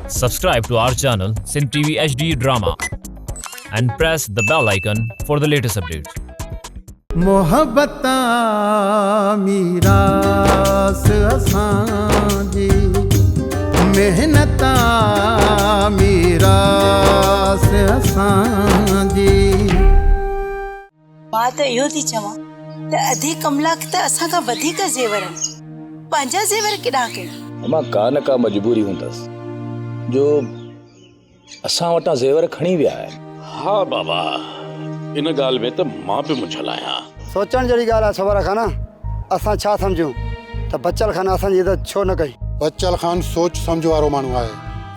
Subscribe to our channel Sindh TV HD Drama and press the bell icon for the latest updates. محبت آ ميراث اسان جي محنت آ ميراث اسان جي. مان ته اهو ٿي چوان ته ادي ڪملا کي ته اسان کان وڌيڪ زيور آهن، پنهنجا زيور ڪيڏانهن ڪيون؟ امان ڪا نه ڪا مجبوري هوندس جو اسان وٽان زيور کڻي ويا آهن. ها بابا ان ڳالهه ۾ ته مان به منجهيل آهيان. سوچڻ جهڙي ڳالهه آهي سوڀارا خان، اسان ڇا سمجهون ته بچل خان اسان جي عزت ڇو نه ڪئي؟ بچل خان سوچ سمجهه وارو ماڻهو آهي.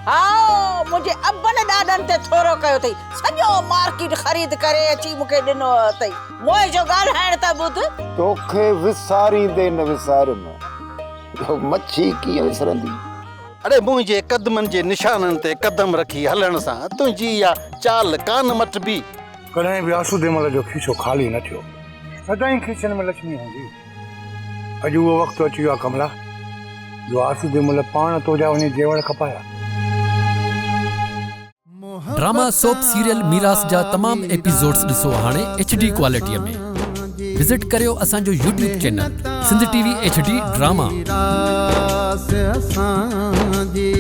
هائو، منهنجي ابن ڏاڏن تي ٿورو ڪيو اٿئي. سڄو مارڪيٽ خريد ڪري اچي مون کي ڏنو اٿئي. منهنجو ڳالهائڻ ته ٻڌ. توکي وساريندي نه وساريم، جو مڇي ڪيئن وسرندي. اڙي منهنجي قدمن جي نشانن تي قدم رکي هلڻ سان تنهنجي اها چال ڪانه مٽبي. ڪڏهن به آسوديمل جو کيسو خالي نه ٿيو. سدائين کيسن ۾ لڇمي هوندي. اڄ اهو وقت اچي ويو آهي ڪملا، جو آسوديمل پاڻ تو جا وڃي جيوڙ کپايا. ڊراما سوپ سيريل ميراث جا تمام ايپيسوڊز ڏسو هاڻي ايڇ ڊي ڪوالٽي ۾ وزٽ ڪريو اسان جو YouTube channel Sindh T V H D drama. ميراث اسان جي.